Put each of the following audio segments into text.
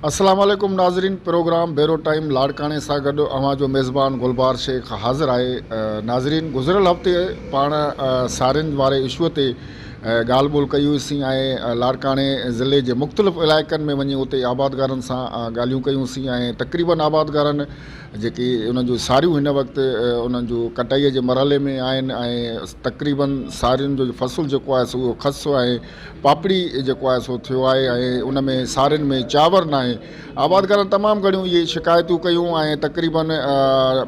السلام عليڪم ناظرين پروگرام بيرو ٽائيم لاڙڪاڻي سان گڏ اوهان جو ميزبان گلبهار شيخ حاضر آهي ناظرين گذريل هفتي پاڻ سارين واري اشو تي ڳالهه ٻولهه ڪئي هئي سين ۽ لاڙڪاڻي ضلعي جي مختلف علائقن ۾ وڃي اتي آبادگارن سان ڳالهيون ڪيون سين ۽ تقريبن آبادگارن جيڪي انهن جون ساريون هن وقت انهن جون ڪٽائي جي مرحلي ۾ آهن ۽ تقريبن سارين جو فصل جيڪو آهي سو اهو خس ۽ پاپڙي جيڪو آهي سو ٿيو آهي ۽ ان ۾ سارين ۾ چانور ناهي. آبادگارن تمام گهڻيون اهي شڪايتون ڪيون ۽ تقريبن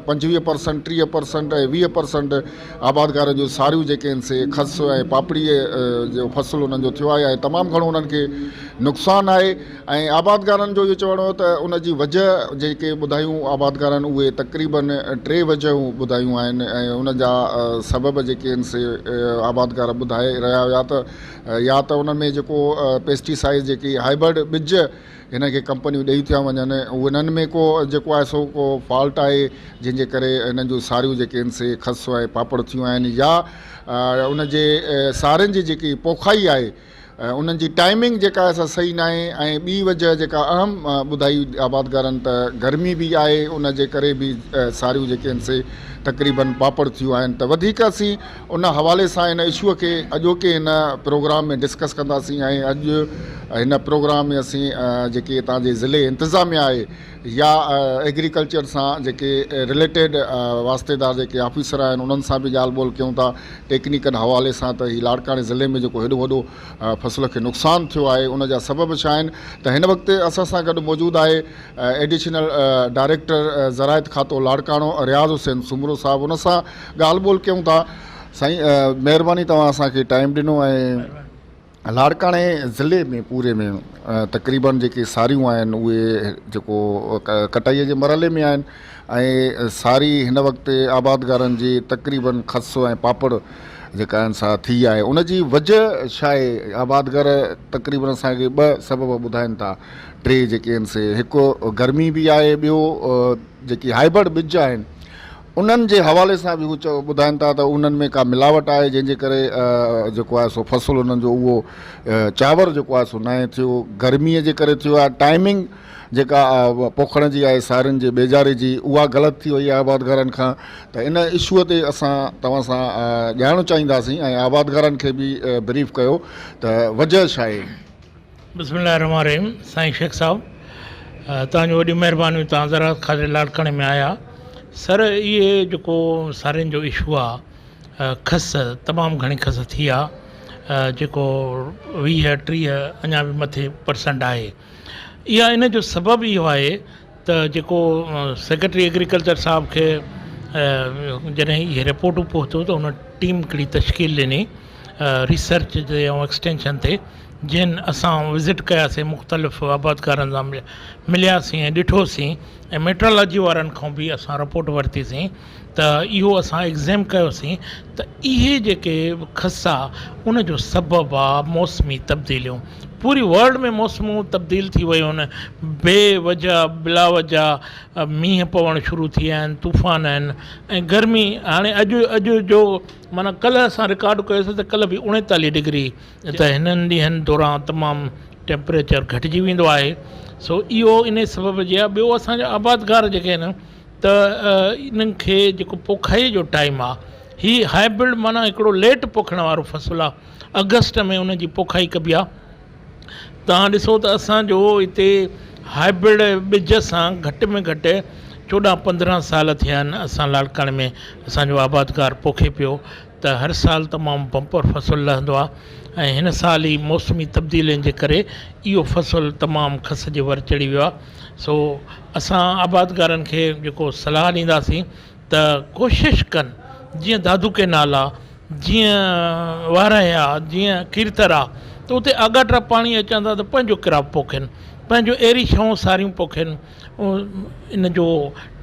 25 پرسنٽ، 30 پرسنٽ ۽ 20 پرسنٽ آبادگارن جون ساريون جيڪي آهن سي خس ۽ پاپڙي جو فصل انهن جو ٿيو آهي ۽ تمام گهڻو انهن کي نقصان آهي ۽ آبادگارن جو اهو چوڻ هو ته ان جي وجه جيڪي ٻڌايون آبادگارن اهي تقريبن ٽي وجهون ٻڌايون آهن ۽ ان جا سبب جيڪي آهن سي آبادگار ٻڌائي رهيا هيا ته يا ته ان ۾ جيڪو پيسٽيسائيڊ جيڪي هائبرڊ ٻج هن کي ڪمپنيون ڏئي ٿيا وڃن انهن ۾ ڪو جيڪو آهي سو ڪو فالٽ آهي جنهن جي ڪري هنن جون ساريون جيڪي آهن سي خس ۽ پاپڙ ٿيون آهن يا ان جي سارين جي جيڪي پوکائي آهي انهن جي ٽائمنگ جيڪا آهي سا صحيح ناهي ۽ ٻي وجه جيڪا اهم ٻڌائي آبادگارن ته گرمي به آهي ان جي ڪري به ساريون جيڪي آهن سي تقريبن پاپڙ ٿيون آهن ته وڌيڪ اسين ان حوالي سان ان اشو کي اڄوڪي هن پروگرام ۾ ڊسڪس ڪنداسين ۽ اڄ هن پروگرام ۾ اسين جيڪي هتان جي ضلعي انتظاميا آهي يا ايگريڪلچر سان جيڪي رليٽيڊ واسطيدار جيڪي آفيسر آهن انهن سان به ڳالهه ٻولهه ڪيون ٿا ٽيڪنيڪل حوالي سان ته هي لاڙڪاڻي ضلعي ۾ جيڪو هيڏو وڏو فصل کي نقصان ٿيو آهي ان جا سبب ڇا آهن ته هن وقت اسان سان گڏ موجود آهي ايڊيشنل ڊائريڪٽر زراعت کاتو لاڙڪاڻو رياض حسين سومرو صاحب ان سان ڳالهه ٻولهه ڪيون ٿا سائين مهرباني توهان اسان کي ٽائيم ڏنو ۽ لاڙڪاڻي ضلعي ۾ پوري ۾ تقريبن جيڪي ساريون آهن اهي جيڪو ڪٽائي جي مرحلي ۾ آهن ۽ ساري هن وقت آبادگارن جي تقريبن خس ۽ پاپڙ جيڪا آهن سا ٿي آهي ان جي وجه ڇا آهي آبادگار تقريبن اسانکي ٻه سبب ٻڌائن ٿا ٽي جيڪي آهن سي هڪ گرمي به آهي ٻيو جيڪي هائبرڊ ٻج آهن انهن جي حوالي سان به هو چئو ٻڌائن ٿا ته انهن ۾ ڪا ملاوٽ آهي جنهن جي ڪري جيڪو آهي سو فصل انهن جو اهو چانور جيڪو آهي سو ناهي ٿيو گرميء جي ڪري ٿيو آهي ٽائمنگ جيڪا پوکڻ جي آهي سارين جي ٻيجاري جي اها غلط ٿي وئي آهي آبادگارن کان ته ان اشوء تي اسان توهان سان ڄاڻڻ چاهينداسين ۽ آبادگارن کي به بريف ڪيو ته وجه ڇا آهي. بسم الله الرحمٰن الرحيم سائين شيخ صاحب توهان جون وڏيون مهربانيون توهان زراعت کاتي لاڙڪاڻي ۾ آيا سر اهي جيڪو سارين جو اشو آ کس تمام گهڻي کس ٿي آ جيڪو 20 30 اڃا به مٿي پرسنٽ آهي اها ان جو سبب اهو آهي ته جيڪو سيڪريٽري ايگريڪلچر صاحب کي جڏهن اهي رپورٽون پهتيون ته ان ٽيم هڪڙي تشڪيل ڏني ريسرچ تي ۽ ايڪسٽينشن تي جن اسان وزٽ ڪياسين مختلف آبادگارن سان ملياسين ۽ ڏٺوسين ۽ ميٽرالاجي وارن کان به اسان رپورٽ ورتيسين ته اهو اسان ايگزيم ڪيوسين ته اهي جيڪي کس آ ان جو سبب آ موسمي تبديليون پوري ورلڊ ۾ موسمون تبديل ٿي ويون آهن بي وجه بلا وجه مينهن پوڻ شروع ٿي ويا آهن طوفان آهن ۽ گرمي هاڻي اڄ اڄ جو معنيٰ ڪلهه اسان رڪارڊ ڪيوسين ته ڪلهه به 39 ڊگري ته هنن ڏينهن دوران تمام ٽيمپريچر گهٽجي ويندو آهي سو اهو انهي سبب جي آهي ٻيو اسان جا آبادگار جيڪي آهن ته انهن کي جيڪو پوکائي جو ٽائيم آهي هي هائبرڊ معنيٰ هڪڙو ليٽ پوکڻ وارو فصل آهي آگسٽ ۾ ان جي پوکائي ڪبي آهي توهان ڏسو ته اسان جو هتي هائبرڊ ٻج سان گهٽ ۾ گهٽ 14 15 سال ٿيا آهن اسان لاڙڪاڻي ۾ اسان جو آبادگار پوکي پيو ته هر سال تمام بمپر فصل لهندو آهي ۽ هن سال ئي موسمي تبديلين جي ڪري اهو فصل تمام کس جي ور چڙهي ويو آهي سو اسان آبادگارن کي جيڪو صلاح ڏينداسين ته ڪوشش ڪن جيئن دادو ڪينال آ جيئن وارهه آ جيئن کيرٿر آ ته اتي آڳاٽا پاڻي اچن ٿا ته پنهنجو ڪراپ پوکين پنهنجو اهڙي شيون ساريون پوکين ان جو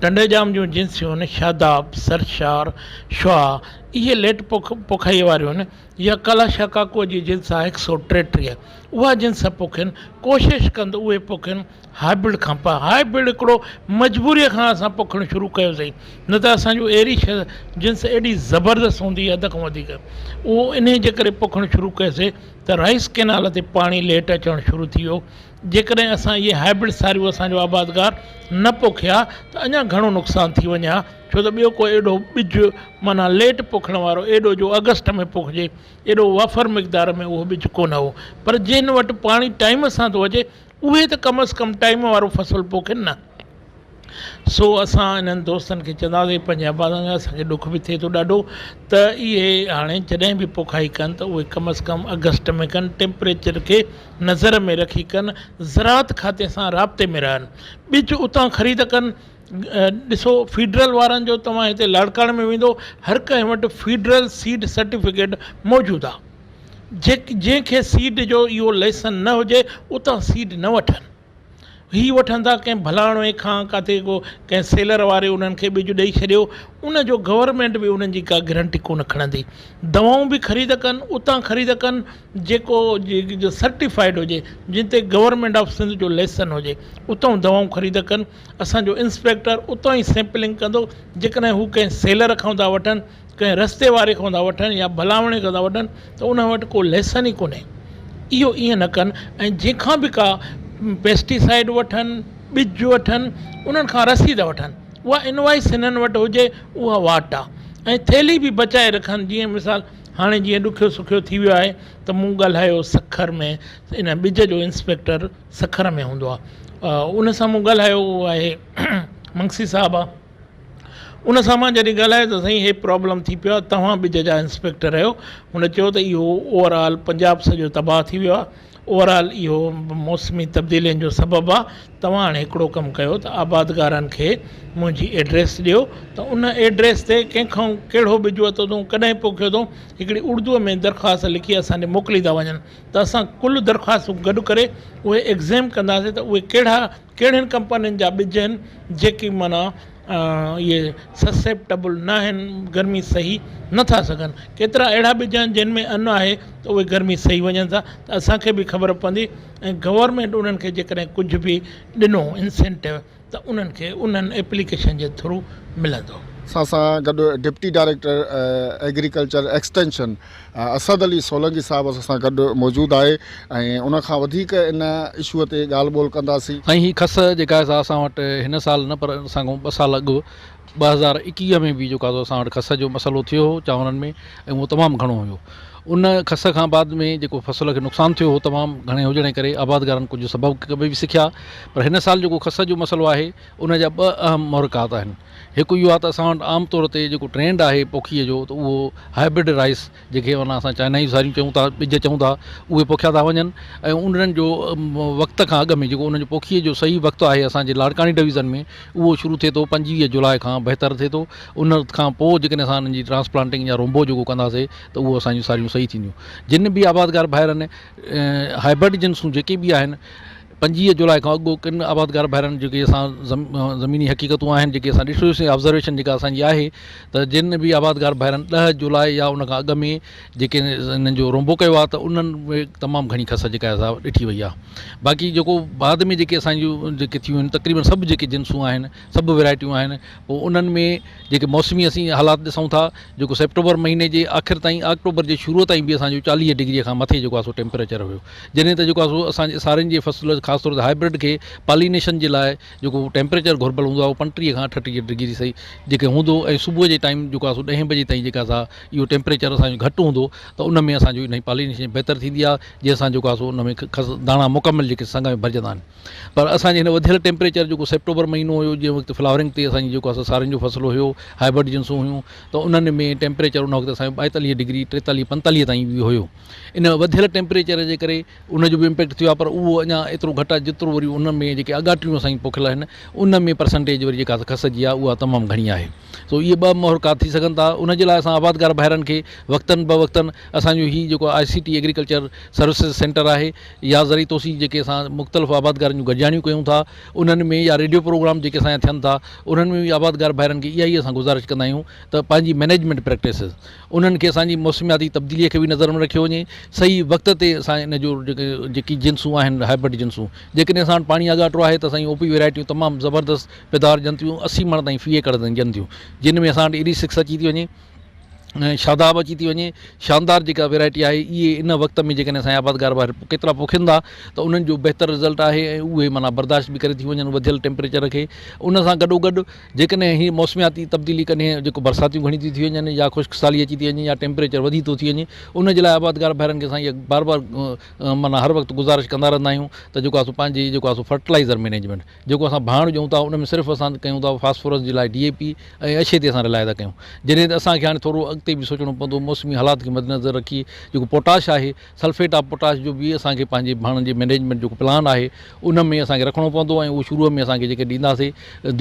ٽنڊي ڄام جون جنسيون آهن شاداب سرشار شعاع اهي ليٽ پوک پوکائي واريون آهن يا ڪالا شاهه ڪاڪوء جي جنس آهي 133 اها جنس پوکين ڪوشش ڪن ته اهي پوکين هائبرڊ کان پر هائبرڊ هڪڙو مجبوريء کان اسان پوکڻ شروع ڪيوسين نه ته اسان جو اهڙي شيء جنس ايڏي زبردست هوندي هئي حد کان وڌيڪ اهو انهيء جي ڪري پوکڻ شروع ڪيوسين ته رائيس ڪينال تي پاڻي ليٽ اچڻ شروع ٿي ويو جيڪڏهن اسان اهي هائبرڊ ساريون اسان جو آبادگار نه پوکي ها ته اڃا گهڻو نقصان ٿي وڃي ها ڇو ته ٻيو ڪو ايڏو ٻج معنيٰ ليٽ پوکڻ وارو ايڏو جو آگسٽ ۾ پوکجي ايڏو وافر مقدار ۾ اهو ٻج ڪونه هو پر جن وٽ پاڻي ٽائيم سان ٿو اچي اهي ته ڪم از ڪم ٽائيم وارو فصل پوکين نه. سو اسان انهن دوستن کي چونداسين پنهنجي اباڻن کي اسان کي ڏک به ٿئي ٿو ڏاڍو ته اهي هاڻي جڏهن به پوکائي ڪن ته اهي ڪم از ڪم آگسٽ ۾ ڪن ٽيمپريچر کي نظر ۾ رکي ڪن زراعت کاتي سان رابطي ۾ رهن ٻج اتان خريد ڪن ڏسو فيڊرل وارن جو توهان هتي لاڙڪاڻي ۾ ويندو هر ڪنهن وٽ فيڊرل سيڊ سرٽيفڪيٽ موجود آهي جنهن کي سيڊ جو اهو ليسن نه هجي اتان سيڊ نه وٺن. هي وٺن ٿا ڪنهن ڀلاڻوئي کان ڪاٿي ڪو ڪنهن سيلر واري انهن کي ٻج ڏئي ڇڏيو ان جو گورنمينٽ به انهن جي ڪا گرنٽي ڪونه کڻندي. دوائون به خريد ڪن اتان خريد ڪن جيڪو سرٽيفائيڊ هجي جنهن تي گورنمينٽ آف سنڌ جو ليسن هجي اتان دوائون خريد ڪن. اسان جو انسپيڪٽر اتان ئي سيمپلنگ ڪندو جيڪڏهن هو ڪنهن سيلر کان ٿا وٺن ڪنهن رستي واري کان ٿا وٺن يا ڀلاوڻي کان ٿا وٺن ته ان وٽ ڪو ليسن ئي ڪونهي. اهو ائين نه ڪن ۽ جنهن کان به ڪا پيسٽيسائيڊ وٺن، ٻج وٺن، انهن کان رسيد وٺن. اها انوائس هنن وٽ هجي اها واٽ آ ۽ ٿيلهي به بچائي رکن جيئن مثال هاڻي جيئن ڏکيو سکيو ٿي ويو آهي ته مون ڳالهايو سکر ۾ ان ٻج جو انسپيڪٽر سکر ۾ هوندو آ ان سان مون ڳالهايو اهو آهي منگسي صاحب آ. ان سان مان جڏهن ڳالهايو ته سائين هي پرابلم ٿي پيو آهي توهان ٻج جا انسپيڪٽر آهيو هن چيو ته اهو اوور آل پنجاب سڄو تباهه ٿي ويو آهي اوور آل اهو موسمي تبديلين جو سبب آهي توهان هاڻي هڪڙو ڪم ڪيو ته آبادگارن کي منهنجي ايڊريس ڏيو ته ان ايڊريس تي ڪنهن کان ڪهڙو ٻج ورتو اٿئون ڪڏهن پوکيو اٿئون هڪڙي اردوء ۾ درخواست لکي اسان ڏي موڪلي ٿا وڃن ته اسان ڪل درخواستون گڏ ڪري اهي ايگزيم ڪنداسين ته اهي ڪهڙا ڪهڙين ڪمپنين جا ٻج آهن جيڪي معنيٰ اهي سسيپٽبل نه آهن گرمي سهي نه ٿا سگهن ڪيترا اهڙا ٻج آهن جن ۾ ان آهي ته اهي گرمي سهي وڃن ٿا ته اسان کي به خبر پوندي ۽ گورنمينٽ انهن کي جيڪڏهن ڪجهه به ڏنو انسينٽو ته انهن کي انهن ايپليڪيشن جي ٿرو ملندو. اسان سان گڏ deputy director agriculture extension Asad Ali Solangi صاحب اسان سان گڏ موجود آهي ۽ ان کان وڌيڪ ان اشو تي ڳالهه ٻولهه ڪنداسين. سائين هي کس جيڪا آهي سا اسان وٽ هن سال نه پر اسان کان ٻه سال اڳ 2021 ۾ به جيڪو آهي سو اسان وٽ کس جو مسئلو ٿيو هو چانورن ۾ ۽ اهو تمام گهڻو هيو ان کس کان بعد ۾ جيڪو فصل کي نقصان ٿيو هو تمام گهڻي هجڻ جي ڪري آبادگارن ڪجهه سبق به سکيا پر هن سال جيڪو کس جو مسئلو آهي ان جا ٻه اهم محرڪات آهن هڪ اهو آهي ته اسان وٽ عام طور تي جيڪو ٽرينڊ آهي پوکيء جو ته اهو هائبرڊ رائس جنهن کي معنيٰ اسان چائنائي ساريون چئون ٿا ٻج چئون ٿا اهي پوکيا ٿا وڃن ۽ انهن جو وقت کان اڳ ۾ جيڪو انهن جو پوکيء جو صحيح وقت آهي اسان جي لاڙڪاڻي ڊويزن ۾ اهو شروع ٿئي ٿو 25 جولاء کان بهتر ٿئي ٿو ان کان پوء جيڪڏهن اسان انهن جي ٽرانسپلانٽنگ يا رونبو جيڪو ڪنداسي ته اهو اسان جون ساريون صحيح ٿينديون جن به آبادگار ڀائرن هائبرڊ جنسون جيڪي به آهن 25 جولاء کان اڳ ڪن آبادگار ڀائرن جيڪي اسان زميني حقيقتون آهن جيڪي اسان ڏٺوسين آبزرويشن جيڪا اسان جي آهي ته جن به آبادگار ڀائرن 10 جولاء يا ان کان اڳ ۾ جيڪي انهن جو رونبو ڪيو آهي ته انهن ۾ تمام گهڻي کس جيڪا آهي سا ڏٺي وئي آهي باقي جيڪو بعد ۾ جيڪي اسان جون جيڪي ٿيون آهن تقريبن سڀ جيڪي جنسون آهن سڀ ورائٽيون آهن پوء انهن ۾ جيڪي موسمي اسين حالات ڏسون ٿا جيڪو سيپٽمبر مهيني جي آخر تائين آڪٽوبر جي شروع تائين به اسان جو 40 ڊگري کان مٿي جيڪو آهي سو ٽيمپريچر هيو جڏهن ته جيڪو آهي سو اسان جي سارين جي فصل خاص طور تي هائبرڊ کي پالينيشن جي لاء جيڪو ٽيمپريچر گهربل هوندو آهي اهو 35 کان 38 ڊگري سهي جيڪي هوندو ۽ صبح جي ٽائيم جيڪو آهي سو ڏهين بجي تائين جيڪا سا اهو ٽيمپريچر اسان جو گهٽ هوندو ته ان ۾ اسان جو انهي پالينيشن بهتر ٿيندي آهي جنهن سان جيڪو آهي سو ان ۾ کس داڻا مڪمل جيڪي سنگ ۾ ڀرجندا آهن پر اسان جي هن وڌيل ٽيمپريچر جيڪو سيپٽوبر مهينو هيو جنهن وقت فلاورنگ تي اسان جي جيڪو آهي سو سارين جو فصل هيو هائبرڊ جنسون هيون ته انهن ۾ ٽيمپريچر ان وقت اسان جو 42 ڊگري 43 45 تائين به هيو ان وڌيل ٽيمپريچر جي ڪري ان جو به امپيڪٽ ٿيو آهي پر اهو اڃا ايترو گهٽ آهي جيترو وري ان ۾ جيڪي اڳاٽيون اسان جون پوکيل آهن ان ۾ پرسنٽيج وري جيڪا کس جي آهي اها تمام گهڻي آهي سو اهي ٻه محرڪات ٿي سگهن ٿا ان جي لاء اسان آبادگار ڀائرن کي وقتن به وقتن اسان جو هي جيڪو آء سي ٽي ايگريڪلچر سروسز سينٽر آهي يا زرعي توسيع جيڪي اسان مختلف آبادگارن جون گڏجاڻيون ڪيون ٿا انهن ۾ يا ريڊيو پروگرام جيڪي اسان جا ٿين ٿا انهن ۾ به آبادگار ڀائرن کي اها ئي اسان گذارش ڪندا آهيون ته پنهنجي مئنيجمينٽ پريڪٽسز انهن کي اسان جي موسمياتي تبديلي کي به نظر ۾ رکيو وڃي صحيح وقت تي اسان ان جو جيڪي جيڪي جنسون آهن هائبرڊ جنسون جيڪڏهن اسان وٽ پاڻي آڳاٽو آهي ته اسان جون او پي ويرائٽيون تمام زبردست پيداوار ڏين ٿيون 80 مڻ تائين في ايڪڙ تائين ڏين ٿيون جن ۾ اسان وٽ ايري سڪس اچي ٿي وڃي. شاداب اچي ٿي وڃي شاندار جيڪا ويرائٽي آهي اهي ان وقت ۾ جيڪڏهن اسان جا آبادگار ڀائر ڪيترا پوکين ٿا ته انهن جو بهتر رزلٽ آهي ۽ اهي معنيٰ برداشت به ڪري ٿي وڃن وڌيل ٽيمپريچر کي ان سان گڏو گڏ جيڪڏهن هي موسمياتي تبديلي ڪڏهن جيڪو برساتيون گهڻيون ٿي ٿي وڃن يا خشڪ سالي اچي ٿي وڃي يا ٽيمپريچر وڌي ٿو ٿي وڃي ان جي لاء آبادگار ڀائرن کي اسان اها بار بار معنيٰ هر وقت گذارش ڪندا رهندا آهيون ته جيڪو آهي سو پنهنجي جيڪو آهي سو فرٽيلائزر مينيجمينٽ جيڪو اسان ڀاڻ ڏيون ٿا ان ۾ صرف اسان ڪيون ٿا فاسفورس جي لاء ڊي اي پي ۽ اڇي تي اسان رلائي ٿا ڪيون جڏهن ته اسان کي هاڻي ٿورو اڳتي به سوچڻو پوندو موسمي حالات کي مدنظر رکي جيڪو پوٽاش آهي سلفيٽ آف پوٽاش جو به اسان کي پنهنجي ڀاڻن جي مينيجمينٽ جيڪو پلان آهي ان ۾ اسان کي رکڻو پوندو ۽ اهو شروع ۾ اسان کي جيڪي ڏينداسي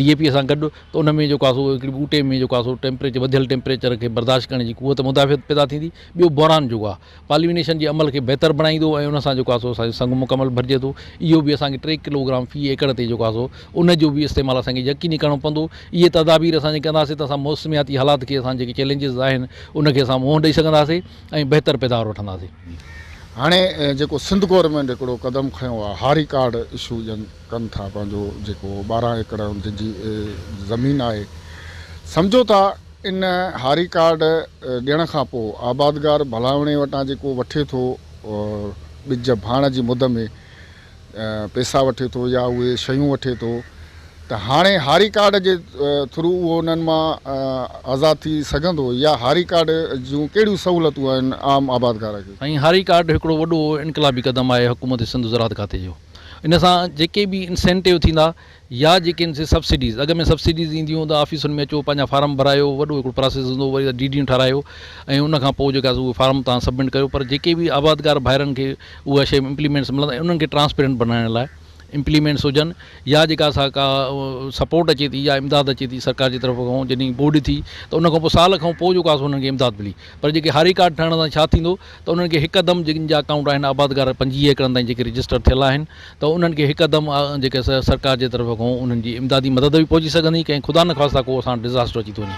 ڊي اي پي سان گڏ ته ان ۾ جيڪو آهي سو هڪڙي ٻوٽي ۾ جيڪو آهي سو ٽيمپريچر وڌيل ٽيمپريچر کي برداشت ڪرڻ جي قوت مدافعت پيدا ٿيندي ٻيو بوران جيڪو آهي پالينيشن جي عمل کي بهتر بڻائيندو ۽ ان سان جيڪو آهي سو اسان جو سنگ مڪمل ڀرجي ٿو اهو به اسان کي ٽي ڪلو گرام في ايڪڙ تي جيڪو آهي سو ان جو به استعمال اسان کي يقيني ڪرڻو پوندو اهي تدابير اسان جي ڪنداسين ته اسان موسمياتي حالات کي اسان جيڪي چئلينجز آهن ان کي اسان منهن ڏئي سگهنداسين ۽ بهتر پيداوار وٺنداسين. هاڻي جيڪو سنڌ گورنمينٽ هڪڙو قدم کنيو آهي هاري ڪارڊ اشو ڄن ڪن ٿا پنهنجو جيڪو 12 ايڪڙ جن جي زمين آهي سمجهو ٿا ان هاري ڪارڊ ڏيڻ کان پوء آبادگار ڀلاوڻي وٽان جيڪو وٺي ٿو ٻج ڀاڻ جي مد ۾ پئسا وٺي ٿو يا اهي شيون وٺي ٿو ته هاڻي هاري ڪارڊ جي ٿرو اهو انهن مان آزاد ٿي سگهندو يا هاري ڪارڊ جون ڪهڙيون سهولتون آهن عام آبادگار کي؟ سائين هاري ڪارڊ هڪڙو وڏو انقلابي قدم آهي حڪومت سنڌ زراعت کاتي جو ان سان جيڪي به انسينٽيو ٿيندا يا جيڪي آهن سي سبسڊيز اڳ ۾ سبسڊيز اينديون هيون ته آفيسن ۾ اچو پنهنجا فارم ڀرايو وڏو هڪڙو پراسيس هوندو هو وري ڊي ڊيون ٺهرايو ۽ ان کان پوء جيڪا سو اهي فارم توهان سبمٽ ڪيو پر جيڪي به آبادگار ڀائرن کي اها شيء امپليمينٽس ملندا انهن کي ٽرانسپيرنٽ بنائڻ لاء امپليمينٽس هجن يا جيڪا سا ڪا سپورٽ اچي ٿي يا امداد اچي ٿي سرڪار جي طرف کان جڏهن ٻوڏ ٿي ته ان کان پوء سال کان پوء جيڪو آهي سو انهن کي امداد ملي پر جيڪي هاري ڪارڊ ٺهڻ سان ڇا ٿيندو ته انهن کي هڪدم جن جا اڪائونٽ آهن آبادگار 25 ايڪڙن تائين جيڪي رجسٽر ٿيل آهن ته انهن کي هڪدم جيڪي سرڪار جي طرف کان انهن جي امدادي مدد به پهچي سگهندي ڪنهن خدا نخواسته ڪو اسان وٽ ڊزاسٽر اچي ٿو وڃي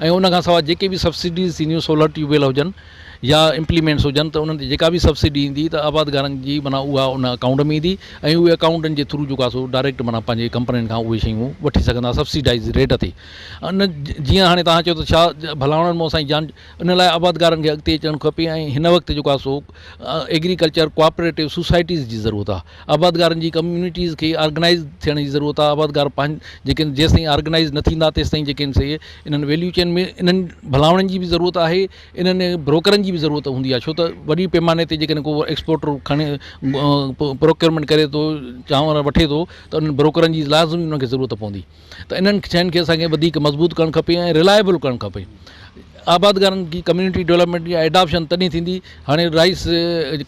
۽ ان کان سواء جيڪي به سبسڊيز ٿينديون سولر ٽيوب ويل هجن يا امپليمينٽس هجن ته انهن تي جيڪا به سبسڊي ايندي ته آبادگارن جي معنيٰ اها ان اڪائونٽ ۾ ايندي ۽ اهي اڪائونٽن جي ٿرو جيڪو آهي سو ڊائريڪٽ معنيٰ پنهنجي ڪمپنين کان اهي شيون وٺي سگهندا سبسڊائز ريٽ تي ان جيئن هاڻي توهان چيو ته ڇا ڀلاوڻن مون سائين جان ان لاء آبادگارن کي اڳتي اچڻ کپي ۽ هن وقت جيڪو آهي سو ايگريڪلچر ڪوآپريٽو سوسائٽيز جي ضرورت آهي آبادگارن جي ڪميونٽيز کي آرگنائز ٿيڻ جي ضرورت آهي آبادگار پنهنجي جيڪي جيستائين آرگنائز نه ٿيندا تيستائين جيڪي آهن سي انهن ويليو چين ۾ انهن ڀلاوڻين جي به ضرورت آهي انهن بروڪرن جي به ضرورت هوندي آهي ڇو ته وڏي پيماني تي جيڪڏهن ڪو ايڪسپورٽر کڻي پروڪيورمينٽ ڪري ٿو چانور وٺي ٿو ته انهن بروڪرن جي لازمي انهن کي ضرورت پوندي ته انهن شين کي اسان کي وڌيڪ مضبوط ڪرڻ کپي ۽ رلائبل ڪرڻ کپي آبادگارن جي ڪميونٽي ڊولپمينٽ جي ايڊاپشن تڏهن ٿيندي هاڻي رائس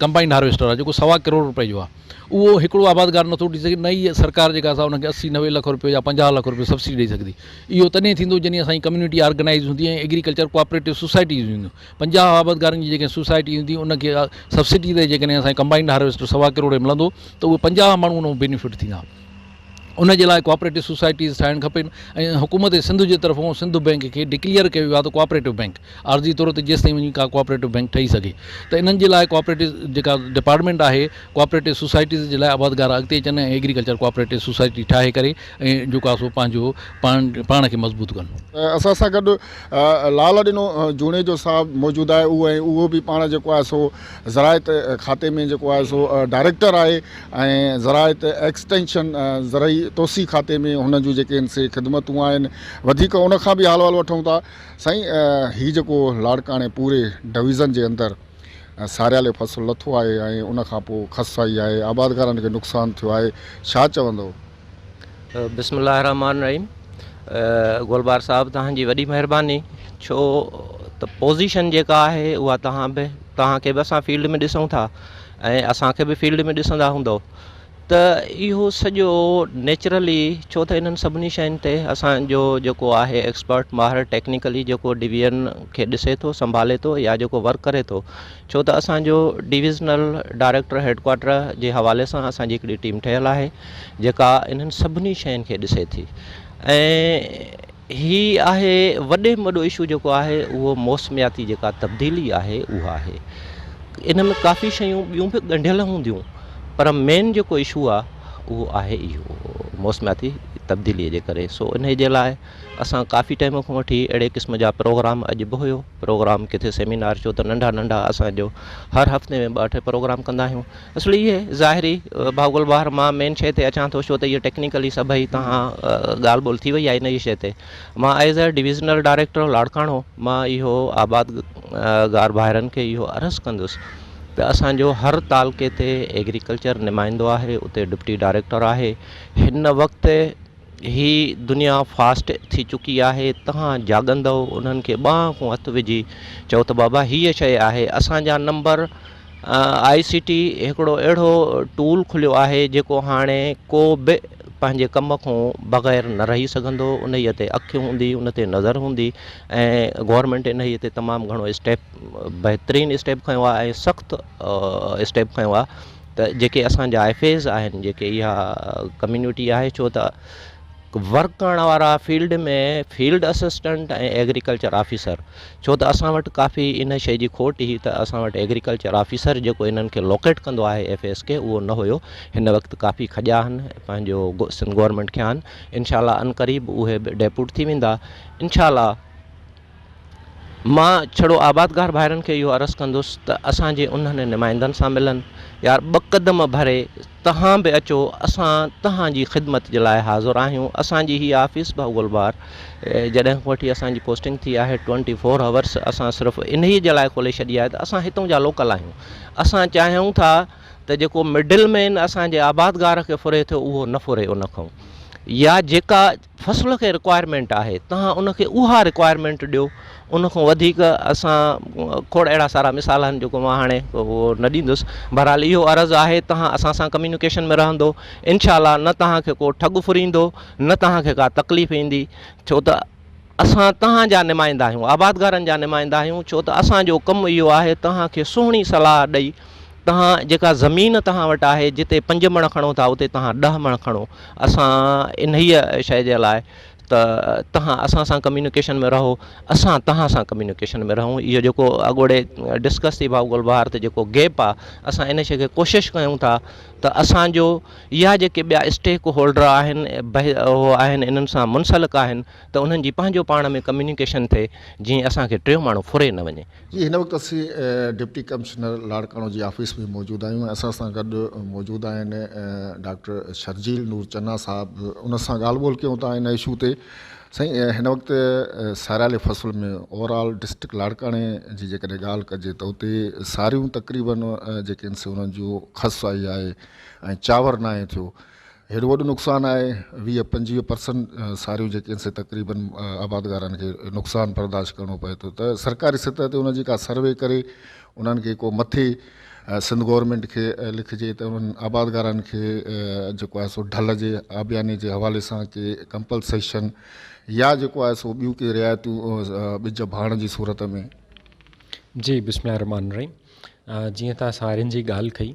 ڪمبائنڊ هارويسٽر آهي جيڪو سوا ڪروڙ روپئي جو آهي اهو هڪڙو آبادگار نٿو ڏئي سگهي نه ئي سرڪار جيڪا سا ان کي 80 90 لک روپيو يا 50 لک روپيو سبسڊي ڏئي سگهندي اهو تڏهن ٿيندو جڏهن اسان جي ڪميونٽي آرگنائز هوندي ۽ ايگريڪلچر ڪوآپريٽو سوسائٽيز هونديون 50 آبادگارن جي جيڪڏهن سوسائٽي هوندي ان کي سبسڊي تي جيڪڏهن اسان کي ڪمبائنڊ هارويسٽر سوا ڪروڙ ملندو ته اهي 50 ماڻهو ان مان بينيفٽ ٿيندا ان جي لاء ڪوآپريٽو سوسائٽيز ٺاهڻ کپن ۽ حڪومت سنڌ جي طرفون سنڌ بئنڪ کي ڊڪليئر ڪيو ويو آهي ته ڪوآپريٽو بئنڪ عارضي طور تي جيستائين وڃي ڪا ڪوآپريٽو بئنڪ ٺهي سگهي ته انهن جي لاء ڪوآپريٽو جيڪا ڊپارٽمينٽ آهي ڪوآپريٽو سوسائٽيز جي لاء آبادگار اڳتي اچن ۽ ايگريڪلچر ڪوآپريٽو سوسائٽي ٺاهي ڪري ۽ جيڪو آهي سو پنهنجو پاڻ پاڻ کي مضبوط ڪن. اسان سان گڏ لال ڏنو جوڻيجو صاحب موجود آهي اهو ۽ اهو به پاڻ جيڪو آهي سو زراعت کاتي ۾ جيڪو آهي سو ڊائريڪٽر آهي ۽ زراعت ايڪسٽينشن زرعي توسيع کاتي ۾ هن جون جيڪي آهن سي خدمتون آهن وڌيڪ ان کان به حال احوال وٺون ٿا سائين هي جيڪو لاڙڪاڻي پوري ڊويزن جي اندر ساريالي فصل لٿو آهي ۽ ان کان پوء کس آئي آهي آبادگارن کي نقصان ٿيو آهي ڇا چوندو؟ بسم الله الرحمٰن الرحيم گلبار صاحب توهان جي وڏي مهرباني ڇو ته پوزيشن جيڪا آهي اها توهان به توهان کي به اسان فيلڊ ۾ ڏسون ٿا ۽ اسان کي به فيلڊ ۾ ڏسندا هوندو ته اهو سڄو نيچرلي ڇو ته انهن سڀني شين تي اسان جو جيڪو آهي ايڪسپرٽ ماهر ٽيڪنيڪلي جيڪو ڊويزن کي ڏسي ٿو سنڀالي ٿو يا جيڪو ورڪ ڪري ٿو ڇو ته اسان جو ڊويزنل ڊائريڪٽر هيڊ ڪوارٽر جي حوالي سان اسان جي هڪڙي ٽيم ٺهيل آهي جيڪا انهن سڀني شين کي ڏسي ٿي ۽ هي آهي وڏي ۾ وڏو اشو جيڪو آهي اهو موسمياتي جيڪا تبديلي آهي اها آهي ان ۾ ڪافي شيون ٻيون به ڳنڍيل هونديون پر مين جيڪو اشو آهي اهو آهي اهو. موسمياتي تبديلي جي ڪري سو انهي جي لاء اسان ڪافي ٽائيم کان وٺي اهڙي قسم جا پروگرام اڄ به هيو پروگرام ڪٿي سيمينار ڇو ته ننڍا ننڍا اسان جو هر هفتي ۾ ٻه ٽي پروگرام ڪندا آهيون اصل اهي ظاهري ڀاء گل بهار مان مين شيء تي اچان ٿو ڇو ته اهي ٽيڪنيڪلي سڀئي تهان ڳالهه ٻولهه ٿي وئي آهي انهي شيء تي مان as a divisional director Larkana مان اهو آباد گار ڀائرن کي اهو عرض ڪندس ته اسان جو هر تعلقي تي ايگريڪلچر نمائندو آهي اتي ڊپٽي ڊائريڪٽر آهي هن وقت هي دنيا فاسٽ ٿي چڪي آهي توهان جاڳندؤ انهن کي ٻانهن کان هٿ وجهي چئو ته بابا هيء شيء آهي اسان جا نمبر آء سي ٽي هڪڙو اهڙو ٽول کليو آهي جيڪو هاڻي ڪو به پنهنجي ڪم کان بغير نه رهي سگهندو انهيء تي اک هوندي ان تي نظر هوندي ۽ گورنمينٽ انهيء تي تمام گهڻو اسٽيپ بهترين اسٽيپ کنيو آهي ۽ سخت اسٽيپ کنيو آهي ته جيڪي اسان جا ايف ايز آهن جيڪي اها ڪميونٽي آهي ڇو ته ورڪ ڪرڻ وارا field ۾ field assistant ۽ agriculture officer ڇو ته اسان وٽ ڪافي ان شيء جي کوٽ هئي ته اسان وٽ ايگريڪلچر آفيسر جيڪو انهن کي لوڪيٽ ڪندو آهي ايف ايس کي اهو نه هيو هن وقت ڪافي کڄيا آهن پنهنجو سنڌ گورنمينٽ کي آهن انشاء الله عنقريب اهي به ڊيپوٽ ٿي ويندا انشاء الله مان ڇڙو آبادگار ڀائرن کي اهو عرض ڪندس ته اسان جي انهن نمائندن سان ملن، يار ٻه قدم ڀري توهان به اچو، اسان توهان جي خدمت جي لاء حاضر آهيون، اسان جي هي آفيس ڀائو گلبهار جڏهن کان وٺي اسان جي پوسٽنگ ٿي آهي ٽوئنٽي فور هورس اسان صرف انهيء جي لاء کولي ڇڏي آهي ته اسان هتون جا لوڪل آهيون، اسان چاهيون ٿا ته جيڪو مڊل مين اسان جي آبادگار کي ڦري ٿو اهو نه ڦري ان کان يا جيڪا فصل کي رڪوائرمينٽ آهي توهان ان کي اها رڪوائرمينٽ ڏيو ان کان وڌيڪ اسان کوڙ اهڙا سارا مثال آهن جيڪو مان هاڻي اهو نه ڏيندس بهرحال اهو عرض آهي توهان اسان سان ڪميونيڪيشن ۾ رهندو انشاء الله نه توهان کي ڪو ٺڳ ڦريندو نه توهان کي ڪا تڪليف ايندي ڇو ته اسان توهان جا نمائندا آهيون آبادگارن جا نمائندا آهيون ڇو ته اسان جو ڪم اهو آهي توهان کي سهڻي صلاح ڏئي توهان جيڪا زمين توهان وٽ آهي جتي پنج مڻ کڻو ٿا اتي توهان ڏهه مڻ کڻو اسان انهيء شيء جي لاء ته توهان اسان سان ڪميونيڪيشن ۾ رهو اسان توهان سان ڪميونيڪيشن ۾ رهون اهو جيڪو اڳوڻي ڊسڪس ٿي ڀائو گل بهار ته جيڪو گيپ آهي اسان ان شيء کي ڪوشش ڪيون ٿا ته اسان جو يا جيڪي ٻيا اسٽيڪ هولڊر آهن اهو آهن انهن سان منسلڪ آهن ته انهن جي پنهنجو پاڻ ۾ ڪميونيڪيشن ٿئي جيئن اسان کي ٽيون ماڻهو ڦري نه وڃي. جي هن وقت اسين ڊپٽي ڪمشنر لاڙڪاڻو جي آفيس ۾ موجود آهيون ۽ اسان سان گڏ موجود آهن ڊاڪٽر شرجيل نور چنا صاحب ان سان ڳالهه ٻولهه ڪيون ٿا ان اشو تي سائين هن وقت ساريالي فصل ۾ اوور آل ڊسٽرڪٽ لاڙڪاڻي جي جيڪڏهن ڳالهه ڪجي ته اتي ساريون تقريبن جيڪي آهن سي انهن جو کس آئي آهي ۽ چانور ناهي ٿيو هيڏو وڏو نقصان آهي 20 25 پرسنٽ ساريون جيڪي آهن سي تقريبن آبادگارن کي نقصان برداشت ڪرڻو پئي ٿو ته سرڪاري سطح تي ان جي ڪا سروي ڪري انهن کي ڪو مٿي سنڌ گورنمينٽ کي لکجي ته انهن آبادگارن کي جيڪو آهي سو ڍل جي آبياني جي حوالي سان ڪي ڪمپلسيشن يا جيڪو آهي سو ٻيون ڪي رعايتون ٻج ڀاڻ جي صورت ۾. جي بسم الله الرحمٰن الرحيم جيئن توهان سارين جي ڳالهه ڪئي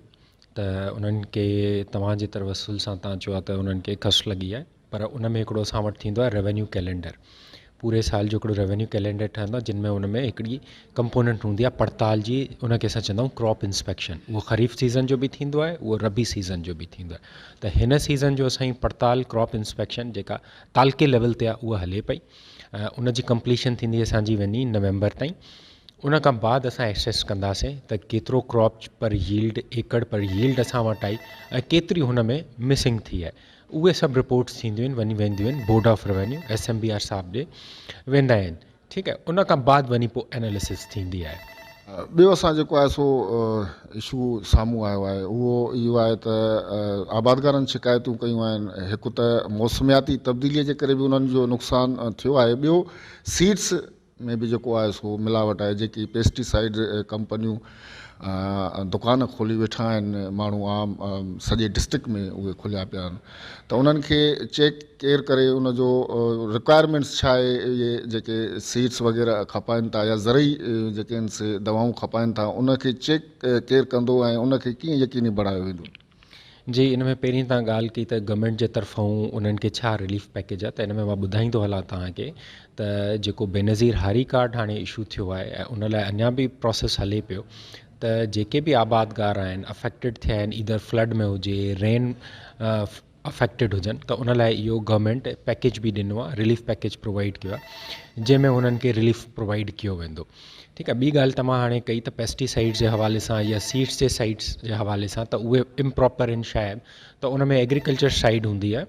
ته انهن کي توهان جي توسل سان توهان چيو آهي ته انهن کي کس لڳي آهي پر ان ۾ هڪڙو اسان وٽ ٿيندو آهي روينيو ڪئلينڊر پوري سال جو هڪڙو روينيو ڪئلينڊر ٺهندو آهي جن ۾ ان ۾ هڪڙي ڪمپوننٽ هوندي آهي پڙتال جي ان کي اسان چوندا آهيون ڪراپ انسپيڪشن اهو خريف سيزن جو به ٿيندو آهي اهو ربيع سيزن جو به ٿيندو آهي ته هن سيزن جو اسان جي پڙتال ڪراپ انسپيڪشن جيڪا تعلقي ليول تي آهي اها هلي پئي ان جي ڪمپليشن ٿيندي اسان جي وڃي نومبر تائين ان کان بعد اسان ايسيس ڪنداسين ته ڪيترو ڪراپ پر ييلڊ ايڪڙ پر ييلڊ اسان وٽ آئي ۽ ڪيتري هن ۾ مسنگ ٿي آهي اهي سڀ رپورٽس ٿينديون آهن وڃي وينديون آهن board of revenue S M B R صاحب ڏي ويندا آهن ٺيڪ آهي ان کان بعد وڃي پوء اناليسس ٿيندي آهي. ٻيو اسان جيڪو آهي سو اشو سامهون آيو آهي اهو اهو آهي ته آبادگارن شڪايتون ڪيون آهن هڪ ته موسمياتي تبديلي جي ڪري به انهن جو نقصان ٿيو آهي ٻيو سيڊس ۾ به جيڪو آهي سو ملاوٽ آهي جيڪي پيسٽي سائيڊ ڪمپنيون دڪان کولي ويٺا آهن ماڻهو عام سڄي ڊسٽرڪٽ ۾ اهي کوليا پيا آهن ته انهن کي چيڪ ڪير ڪري ان جو رڪوائرمينٽس ڇا آهي اهي جيڪي سيڊس وغيره کپائن ٿا يا زرعي جيڪي آهن سي دوائون کپائن ٿا ان کي چيڪ ڪير ڪندو ۽ ان کي ڪيئن يقيني بڻايو ويندو. جي ان ۾ پهرين توهان ڳالهه ڪئي ته گورنمينٽ جي طرفون انهن کي ڇا رليف پيڪيج آهي ته ان ۾ مان ٻڌائيندو هلان توهان کي ته جيڪو بينظير هاري ڪارڊ هاڻي اشو ٿيو آهي ۽ ان لاء اڃا به پروسيس هلي پيو ته جيڪي به آبادگار آهن افيڪٽيڊ ٿيا آهن ايدر فلڊ ۾ هجي رين افيڪٽيڊ هجن ته ان لاء اهو گورنمينٽ پيڪيج به ڏنو آهي رليف پيڪيج پرووائيڊ ڪيو آهي جنهن ۾ انهن کي رليف پرووائيڊ ڪيو ويندو ٺيڪ آهي ٻي ڳالهه توهان هاڻي ڪئي ته پيسٽيسائڊس جي حوالي سان يا سيڊس جي سائيڊس جي حوالي سان ته اهي امپراپر آهن شايد ته ان ۾ ايگريڪلچر سائيڊ هوندي آهي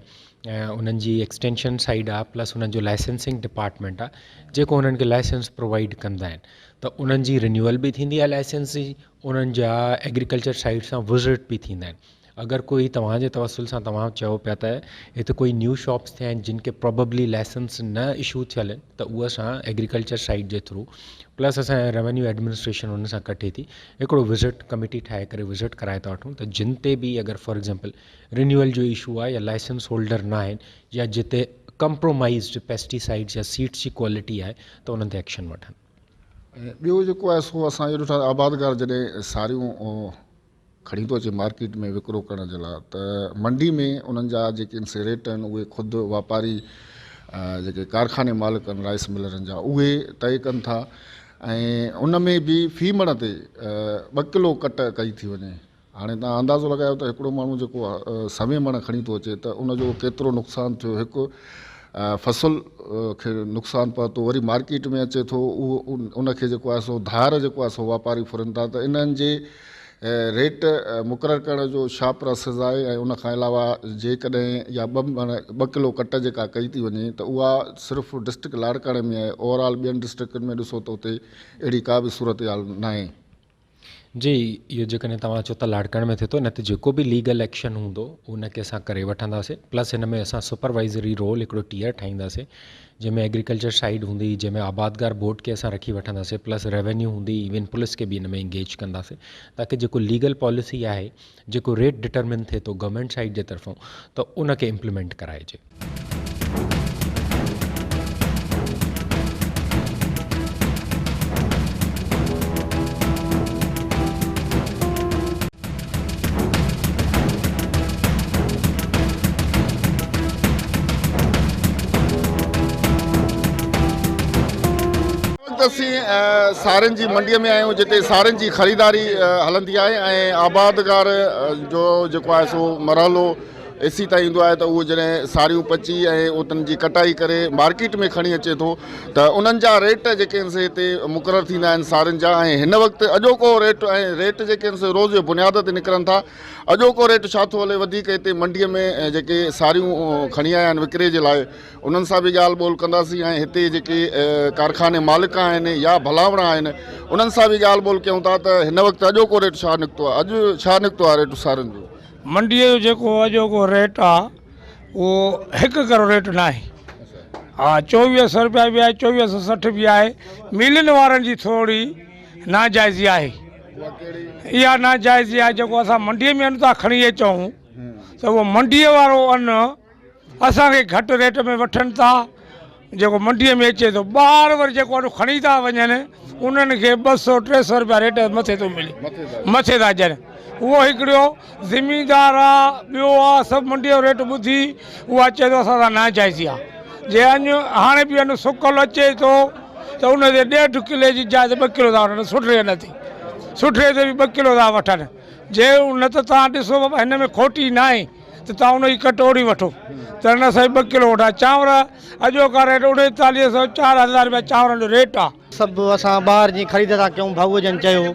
۽ انهن جي ايڪسٽينشن سائيڊ آهي پلس انهن جو لائسنسنگ ڊپارٽمينٽ آهي جيڪو انهن کي لائسنس پرووائيڊ ڪندا آهن ته انهن جي رينيوئل به ٿيندي آهي لائسنس جي انهن جا ايگريڪلچر سائيڊ سان وزٽ به ٿيندا آهن اگر ڪوئي توهان جي توسل سان توهان چئو پيا ته هت ڪوئي نيو شاپس ٿيا آهن جن کي پرابيبلي لائسنس نه اشو ٿيل آهن ته اهو اسان ايگريڪلچر سائيڊ جي ٿرو پلس اسان ريونيو ايڊمنسٽريشن ان سان ڪٺي ٿي هڪڙو وزٽ ڪميٽي ٺاهي ڪري وزٽ ڪرائي ٿا وٺون ته جن تي به اگر فار ايگزامپل رينيوئل جو اشو آهي يا لائسنس هولڊر نه آهن يا جتي ڪمپرومائزڊ پيسٽيسائڊس يا سيڊس جي ڪوالٽي آهي ته انهن تي ايڪشن وٺن. ۽ ٻيو جيڪو آهي سو اسان اهو ڏٺو آهي آبادگار جڏهن ساريون کڻي ٿو اچي مارڪيٽ ۾ وڪرو ڪرڻ جي لاء ته منڊي ۾ انهن جا جيڪي سي ريٽ آهن اهي خود واپاري جيڪي ڪارخاني مالڪ آهن رائس ملرن جا اهي طئي ڪن ٿا ۽ ان ۾ به في مڻ تي ٻه ڪلو ڪٽ ڪئي ٿي وڃي هاڻي توهان اندازو لڳايو ته هڪڙو ماڻهو جيڪو سوين مڻ کڻي ٿو اچي ته ان جو ڪيترو نقصان ٿيو هڪ فصل کي نقصان پهتو وري مارڪيٽ ۾ اچي ٿو اهو ان کي جيڪو آهي سو ڌار جيڪو آهي سو واپاري ڦرن ٿا ته انهن جي ريٽ مقرر ڪرڻ جو ڇا پراسيس آهي ۽ ان کان علاوه جيڪڏهن يا ٻه مڻ ٻه ڪلو ڪٽ جيڪا ڪئي ٿي وڃي ته اها صرف ڊسٽرڪٽ لاڙڪاڻي ۾ آهي اوور آل ٻين ڊسٽرڪٽن ۾ ڏسو ته اتي اهڙي ڪا به صورتحال ناهي. جي اهو جيڪڏهن توهان چئو ته لاڙڪاڻي ۾ ٿئي ٿو نه ته جيڪو به ليگل ايڪشن هوندو ان کي اسان ڪري وٺنداسين پلس هن ۾ اسان سپروائزري رول هڪڙو ٽيئر ٺاهينداسين جنهن ۾ ايگريڪلچر سائيڊ هوندي جنهن ۾ آبادگار بورڊ کي اسان رکي وٺنداسين پلس ريونيو هوندي ايون پوليس کي به ان ۾ انگيج ڪنداسين تاڪه جيڪو ليگل پاليسي آهي جيڪو ريٽ ڊٽرمن ٿئي ٿو گورنمينٽ سائيڊ جي طرفون ته ان کي امپليمينٽ ڪرائجي. وقت اسين سارين جي منڊي ۾ آهيون جتي سارين جي خريداري هلندي آهي ۽ آبادگار جو جيڪو آهي سو مرحلو ايسي تائين ايندو آهي ته اهو جڏهن ساريون پچي ۽ اتن جي ڪٽائي ڪري مارڪيٽ ۾ کڻي اچي ٿو ته انهن جا ريٽ جيڪي آهن سي هتي مقرر ٿيندا آهن سارين جا ۽ هن وقت اڄوڪو ريٽ ۽ ريٽ جيڪي آهن سي روز جي بنياد تي نڪرن ٿا اڄوڪو ريٽ ڇا ٿو هلي وڌيڪ هتي منڊي ۾ جيڪي ساريون کڻي آيا آهن وڪري جي لاء انهن سان به ڳالهه ٻولهه ڪنداسين ۽ هتي جيڪي ڪارخاني مالڪ آهن يا ڀلاوڻا آهن انهن سان به ڳالهه ٻولهه ڪيون ٿا ته هن وقت اڄوڪو ريٽ ڇا نڪتو آهي اڄ ڇا نڪتو آهي ريٽ سارين جو. منڊيء جو جيڪو اڄوڪو ريٽ آ اهو هڪ ڪرو ريٽ ناهي. ها چوويهه سو روپيا به آهي چوويهه سو 60 به آهي. ميلن وارن جي ٿوري ناجائزي آهي. اها ناجائزي آهي جيڪو اسان منڊيء ۾ ان ٿا کڻي اچون ته اهو منڊيء وارو ان اسان کي گهٽ ريٽ ۾ وٺن ٿا جيڪو منڊيء ۾ اچي ٿو ٻاهر وري جيڪو اڏ کڻي ٿا وڃن انهن کي 200 300 روپيا ريٽ مٿي ٿو ملي مٿي ٿا ڏين اهو هڪڙو زميندار آ ٻيو آ سڀ منڊيء جو ريٽ ٻڌي اها چئي ٿو اسان سان ناجائزي آ جي اڃ هاڻي به ان سڪل اچي ٿو ته ان تي ڏيڍ ڪلي جي جاء تي ٻه ڪلو ٿا وٺن سٺي ان تي سٺي تي به ٻه ڪلو ٿا وٺن جي نه ته توهان ڏسو بابا هن ۾ کوٽي ناهي ته توهان ان جي ڪٽوري وٺو ته نه سائين ٻه ڪلو وٺان چانور اڄوڪا ريٽ 39 سو 4000 رپيا چانورن جو ريٽ آ. سڀ اسان ٻاهر جي خريد ٿا ڪيون ڀائوء جن چيو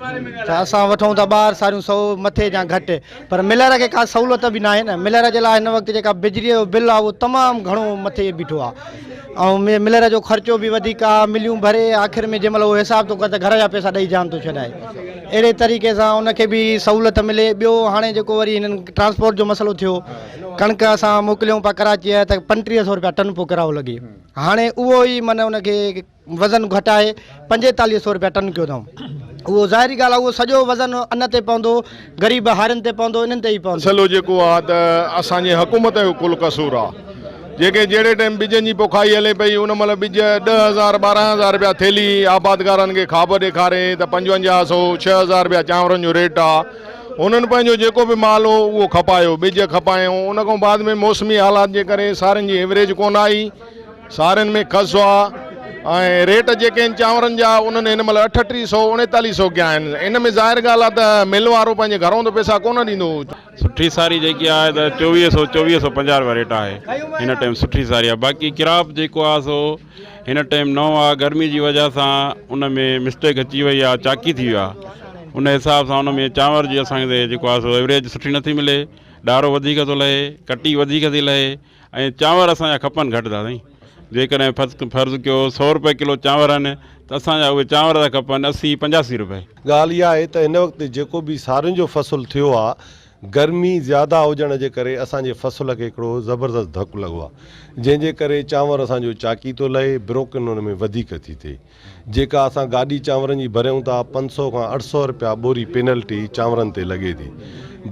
ته اسان وٺون ٿا ٻاهر ساريون سئو مٿي يا گهٽ پر ملر کي ڪا سهولت به ناهي نه ملر جي لاء هن وقت جيڪا بجليء جو بل آ اهو تمام گهڻو مٿي بيٺو آ ۽ ملر جو خرچو به وڌيڪ آ مليون ڀري آخر ۾ جنهن مهل اهو حساب ٿو ڪري ته گهر جا پئسا ڏئي جان ٿو ڇڏائي اهڙي طريقي سان ان کي به سهولت ملي ٻيو هاڻي جيڪو وري هنن ٽرانسپورٽ جو مسئلو ٿيو ڪڻڪ اسان موڪليون پيا ڪراچيء ته 35 سو روپيا ٽن پيو ڪرايو لڳي هاڻي اهو ئي معنيٰ ان کي وزن گهٽائي 45 سو روپيا ٽن ڪيو اٿئون اهو ظاهري ڳالهه آهي اهو سڄو وزن ان تي پوندو غريب هارين تي پوندو انهن تي ئي پوندو. مسئلو جيڪو آ ته اسان جي حڪومت جو ڪل قصور آ جيڪي جهڙي ٽائيم ٻجن جي پوکائي هلي پئي ان مهل ٻج 10 هزار 12 هزار رپيا ٿيلهي آبادگارن کي خواب ڏيکاري ته 55 سو 6 هزار رپيا چانورن جو ريٽ آ انهن پنهنجو جيڪو به مال هو اهو کپايو ٻج کپايائون ان کان بعد ۾ موسمي حالات جي ڪري سارين جي ايوريج ڪونه آئي سارين ۾ کس آ ۽ ريٽ جيڪي آهن چانورن جا انهن هن مهل اٺٽيهه سو اڻيتاليهه سو ڪيا آهن. ان ۾ ظاهر ڳالهه آهي ته مل وارو پنهنجي گهرون ته پئسا ڪونه ڏيندو. سٺي ساري جيڪي آهي ته چوويهه سو چوويهه سو پنجاهه روپيا ريٽ آهي هن ٽيم سٺي ساري آهي باقي ڪراپ جيڪو آهي سو هن ٽيم نئون آهي گرمي جي وجه سان ان ۾ مسٽيڪ اچي وئي آهي چاڪي ٿي ويو آهي ان حساب سان ان ۾ چانور جي اسان کي جيڪو آهي سو ايوريج سٺي نٿي ملي ڏارو وڌيڪ ٿو لهي ڪٽي وڌيڪ ٿي لهي ۽ چانور اسان جا کپن گهٽ ٿا سائين جيڪڏهن فرض فرض ڪيو سو روپئي ڪلو چانور آهن ته اسان جا اهي چانور ٿا کپن اسي پنجاسي روپئي. ڳالهه اها آهي ته هن وقت جيڪو به سارين جو فصل ٿيو آهي گرمي زياده هجڻ جي ڪري اسان جي فصل کي هڪڙو زبردست ڌڪ لڳو آهي جنهن جي ڪري چانور اسان جو چاڪي ٿو لهي بروڪن ان ۾ وڌيڪ ٿي ٿئي جيڪا اسان گاڏي چانورن جي ڀريون ٿا 500 کان 800 رپيا ٻوري پينلٽي چانورن تي لڳي ٿي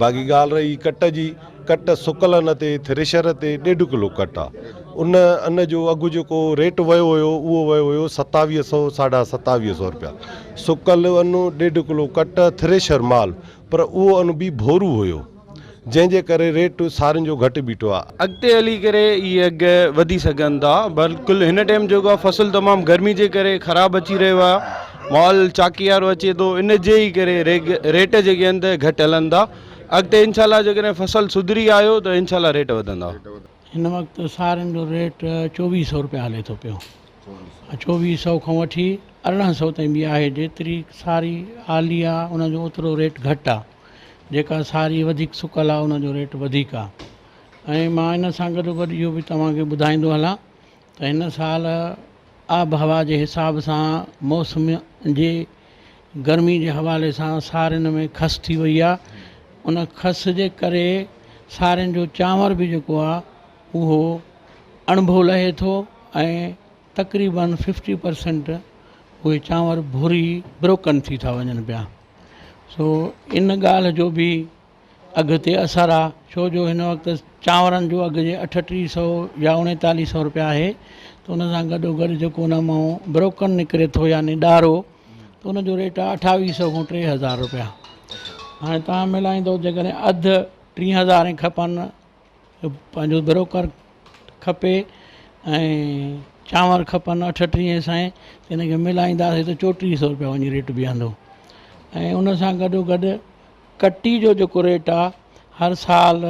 باقي ڳالهه رهي ڪٽ جي ڪٽ سڪل ان تي ٿريشر تي ڏيڍ ڪلو ڪٽ آ ان ان جو اگهه جيڪو ريٽ ويو هيو اهو ويو هيو ستاويهه سو ساڍا ستاويهه سو رپيا سڪل ان ڏيڍ ڪلو ڪٽ ٿريشر مال پر اهو ان به ڀورو هيو جنهن جي ڪري ريٽ سارين جو گهٽ بيٺو آ. اڳتي هلي ڪري اهي اگهه وڌي سگهن ٿا بلڪل هن ٽائيم جيڪو آهي فصل تمام گرمي جي ڪري خراب اچي رهيو آهي مال چاڪي وارو اچي ٿو ان جي ئي ڪري ريٽ جيڪي آهن ته گهٽ هلن ٿا اڳتي انشاء الله جيڪڏهن فصل سڌري آيو ته انشاء الله ريٽ وڌندا. هن وقت سارين جو ريٽ چوويهه سئو روپيا هلي ٿو پيو چوويهه سئو کان وٺي ارڙهن سئو تائين به آهي جيتري ساري آلي آهي ان جو اوترو ريٽ گهٽ آهي. جيڪا ساري وڌيڪ سڪل آهي ان جو ريٽ وڌيڪ آهي ۽ مان ان سان گڏو گڏ اهو به توهان کي ٻڌائيندو هلان ته هن سال آبهوا جي حساب سان موسم جي گرمي جي حوالي سان سارين ۾ کس ٿي وئي آهي ان کس جي ڪري سارين جو چانور به جيڪو آهي اهو اڻڀو لهي ٿو ۽ تقريبن ففٽي پرسنٽ اهي چانور ڀوري بروڪن ٿي ٿا وڃن پيا سو ان ڳالهه جو به اگهه تي اثر آ ڇو جو هن وقت چانورن جو اگهه جي اٺٽيهه سو يا اڻيتاليهه سو روپيا آهي ته ان سان گڏو گڏ جيڪو ان مان بروڪن نڪري ٿو يعني ڏارو ته ان جو ريٽ آ اٺاويهه سو کان 3000 روپيا. هاڻي توهان ملائيندو جيڪڏهن اڌ ٽين هزارين کپن پنهنجو بروڪر کپي ۽ چانور کپن اٺٽيهه سئين ته ان کي ملائينداسين ته چوٽيهه سئو روپيا وڃي ريٽ بيهندو ۽ ان سان گڏو گڏ ڪٽي جو جيڪو ريٽ آهي هر سال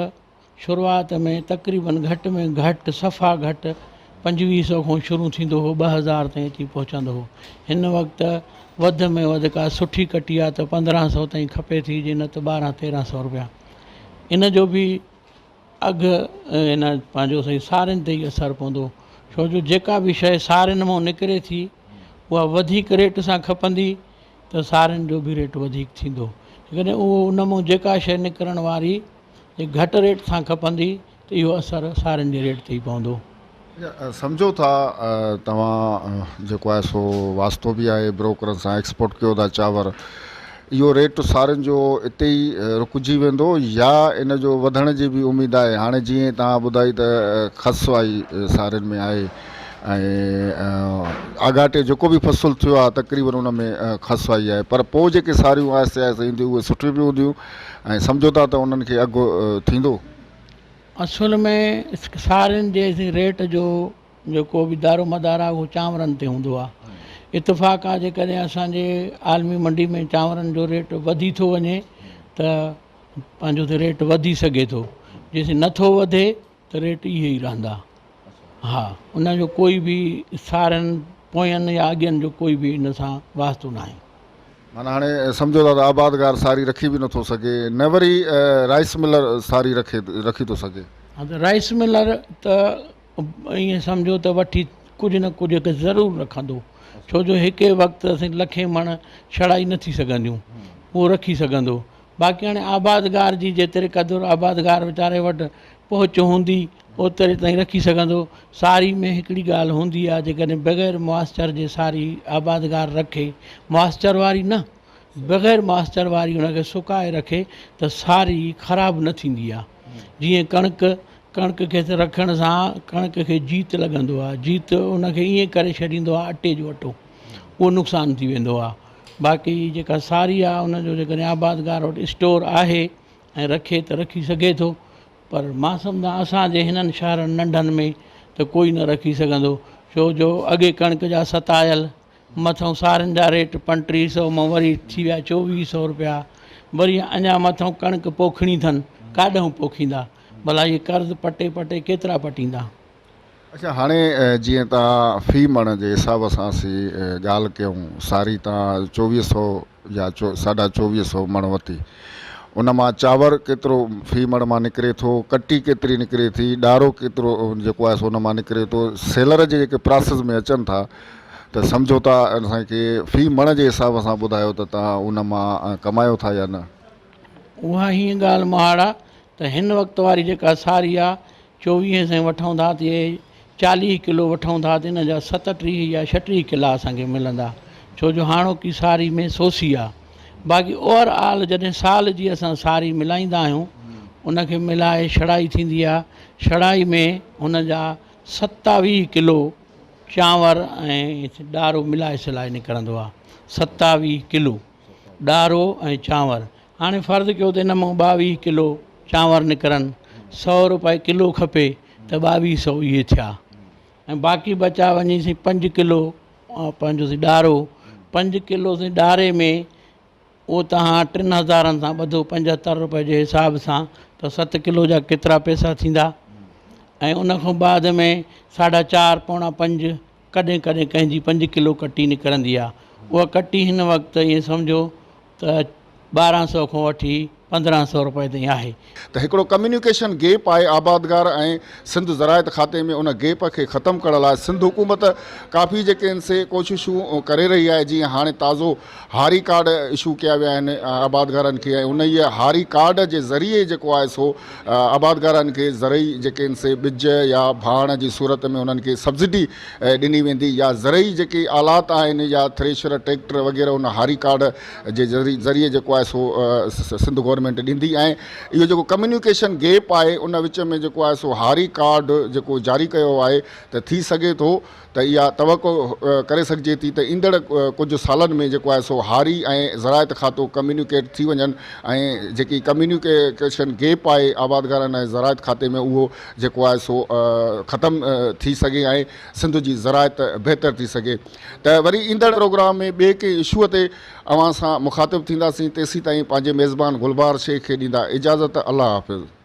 شروعات ۾ تقريبن گهٽ ۾ گهٽ صفا گهٽ پنجويهه سئو کان شروع ٿيندو هو 2000 تائين اچي پهچندو هو. هن وقت وڌ ۾ وڌ ڪا سٺي ڪٽي آهي ته 15 سئو تائين کپي ٿي جي نه ته ٻارهن تيرهن سئو روپيا. ان جو به اگهه هن پنهنجو سائين سارين تي ئي اثر پوندو ڇو جو جيڪا به شيء سارين مان نڪري ٿي اها وڌيڪ ريٽ سان کپندي ته سارين جو به ريٽ وڌيڪ ٿيندو. جيڪڏهن اهو ان مان جيڪا شيء نڪرڻ واري جي گهٽ ريٽ سان کپندي ته اهو اثر سارين جي ريٽ تي ئي پوندو. سمجهو ٿا توهان جيڪو آهي سو واسطو به آهي بروڪرن سان ايڪسپورٽ ڪيو ٿا چانور اهو ريٽ سارين جو اتي ئي رڪجي ويندو يا ان جو وڌڻ جي به اميد آهي هاڻي جيئن توهان ٻڌائي ته کس آئي سارين ۾ آهي ۽ آڳاٽي جيڪو به فصل ٿيو آهي تقريبن ان ۾ کس آئي آهي پر پوء جيڪي ساريون آهستي آهستي اينديون اهي سٺيون به هونديون ۽ سمجهو ٿا ته انهن کي اگهه ٿيندو. اصل ۾ سارين جي ريٽ جو جيڪو به دارو مدار آهي اهو چانورن تي هوندو آهي. اتفاق آهي جيڪڏهن اسان جي عالمي منڊي ۾ چانورن جو ريٽ وڌي ٿو وڃي ته پنهنجو ته ريٽ وڌي سگهي ٿو جيسين نٿو وڌي ته ريٽ اهي ئي رهندا. ها ان جو ڪوئي به سارين پوين يا اڳين جو ڪوئي به ان سان واسطو ناهي. معنيٰ هاڻي سمجهو ٿا ته آبادگار ساري رکي به نٿو سگهي نه وري رائس ملر ساري رکي رکي ٿو سگهي. ها ته رائس ملر ته ائين سمجهو ته وٺي ڪجهه نه ڪجهه ته ضرور رکندو ڇو جو هڪ ئي وقت اسين لکين مڻ ڇڙائي نه ٿي سگهنديون اهو رکي سگهندو باقي هاڻي آبادگار جي جيتري قدر آبادگار ويچاري وٽ پهچ هوندي اوتري تائين رکي سگهندو. ساري ۾ هڪڙي ڳالهه هوندي آهي جيڪڏهن بغير موئسچر جي ساري آبادگار رکي، موئسچر واري نه بغير موئسچر واري ان کي سڪائي رکي ته ساري خراب نه ٿيندي آهي. جيئن ڪڻڪ، ڪڻڪ کي رکڻ سان ڪڻڪ کي جيت لڳندو آهي، جيت ان کي ائين ڪري ڇڏيندو آهي اٽي جو اٽو، اهو نقصان ٿي ويندو آهي. باقي جيڪا ساري آهي ان جو جيڪڏهن آبادگار وٽ اسٽور آهي ۽ رکي ته رکي سگهي ٿو پر مان سمجهان اسان جي هنن شهرن ننڍن ۾ ته ڪوئي نه رکي سگهندو. ڇو جو اڳي ڪڻڪ جا ستايل مٿئون سارين جا ريٽ 35 سئو مان وري ٿي ويا 24 سئو روپيا وري اڃا مٿئون ڪڻڪ پوکڻي اٿن ڪاڏهون پوکيندا ڀلا اهي قرض پٽي پٽي ڪيترا پٽيندا. اڇا هاڻي جيئن تان في مڻ جي حساب سان اسين ڳالهه ڪيون ساري تان 24 سئو يا ساڍا 24 سئو مڻ وتي ان مان چانور ڪيترو في مڻ مان نڪري ٿو ڪٽي ڪيتري نڪري ٿي ڏارو ڪيترو جيڪو آهي سو ان مان نڪري ٿو سيلر جي جيڪي پراسز ۾ اچن ٿا ته سمجهو ٿا اسان کي في مڻ جي حساب سان ٻڌايو ته تان ان مان ڪمايو ٿا يا نه. اها هيئن ڳالهه مهاڙ آ ته هن وقت واري جيڪا ساري آ چوويهين سئين وٺون ٿا ته اهي 40 ڪلو وٺون ٿا ته ان جا 37 يا 36 ڪلا اسان کي ملندا ڇو جو هاڻوڪي ساري ۾ سوسي آ باقي اوور آل جڏهن سال جي اسان ساري ملائيندا آهيون ان کي ملائي شڙائي ٿيندي آ شڙائي ۾ هن جا 27 ڪلو چانور ۽ ڏارو ملائي سلائي نڪرندو آ 27 ڪلو ڏارو ۽ چانور هاڻي فرض ڪيو ته ان مان 22 ڪلو چانور نڪرن، سئو روپئي ڪلو کپي ته 22 سئو اهي ٿيا ۽ باقي بچا وڃي سين پنج ڪلو پنهنجو سين ڏارو، پنج ڪلو سين ڏاري ۾ اهو توهان ٽن هزارن سان ٻڌو 75 روپئي جي حساب سان ته ست ڪلو جا ڪيترا پئسا ٿيندا ۽ ان کان بعد ۾ ساڍا چار پوڻا پنج ڪڏهن ڪڏهن ڪنهن جي پنج ڪلو ڪٽي نڪرندي آهي اها ڪٽي هن وقت ائين سمجهو ته 12 سئو کان وٺي 15 سئو روپئي تائين آهي. ته هڪڙو ڪميونيڪيشن گيپ آهي آبادگار ۽ سنڌ زراعت کاتي ۾ ان گيپ کي ختم ڪرڻ لاء سنڌ حڪومت ڪافي جيڪي آهن سي ڪوششون ڪري رهي آهي جيئن هاڻي تازو هاري ڪارڊ اشو ڪيا ويا آهن آبادگارن کي ۽ انهيء هاري ڪارڊ جي ذريعي جيڪو آهي سو آبادگارن کي زرعي جيڪي آهن سي ٻج يا ڀاڻ جي صورت ۾ انهن کي سبسڊي ڏني ويندي يا زرعي جيڪي آلات آهن يا ٿريشر ٽريڪٽر وغيره ان هاري ڪارڊ جي ذريعي جيڪو آهي سو سنڌ گورنمينٽ ڏيندي ۽ اهو جيڪو ڪميونيڪيشن گيپ آهي ان وچ ۾ جيڪو آهي سو هاري ڪارڊ جيڪو جاري ڪيو آهي ته ٿي سگهي ٿو ته اها توقع ڪري سگهجي ٿي ته ايندڙ ڪجهه سالن ۾ جيڪو آهي سو هاري ۽ زراعت کاتو ڪميونيڪيٽ ٿي وڃن ۽ جيڪي ڪميونيڪيشن گيپ آهي آبادگارن ۽ زراعت کاتي ۾ اهو جيڪو آهي سو ختم ٿي سگهي ۽ سنڌ جي زراعت بهتر ٿي سگهي ته وري ايندڙ پروگرام ۾ ٻئي ڪنهن اشو تي اوهان سان مخاطب ٿينداسين تيسين تائين پنهنجي ميزبان گلبهار شيخ کي ڏيندا اجازت الله حافظ.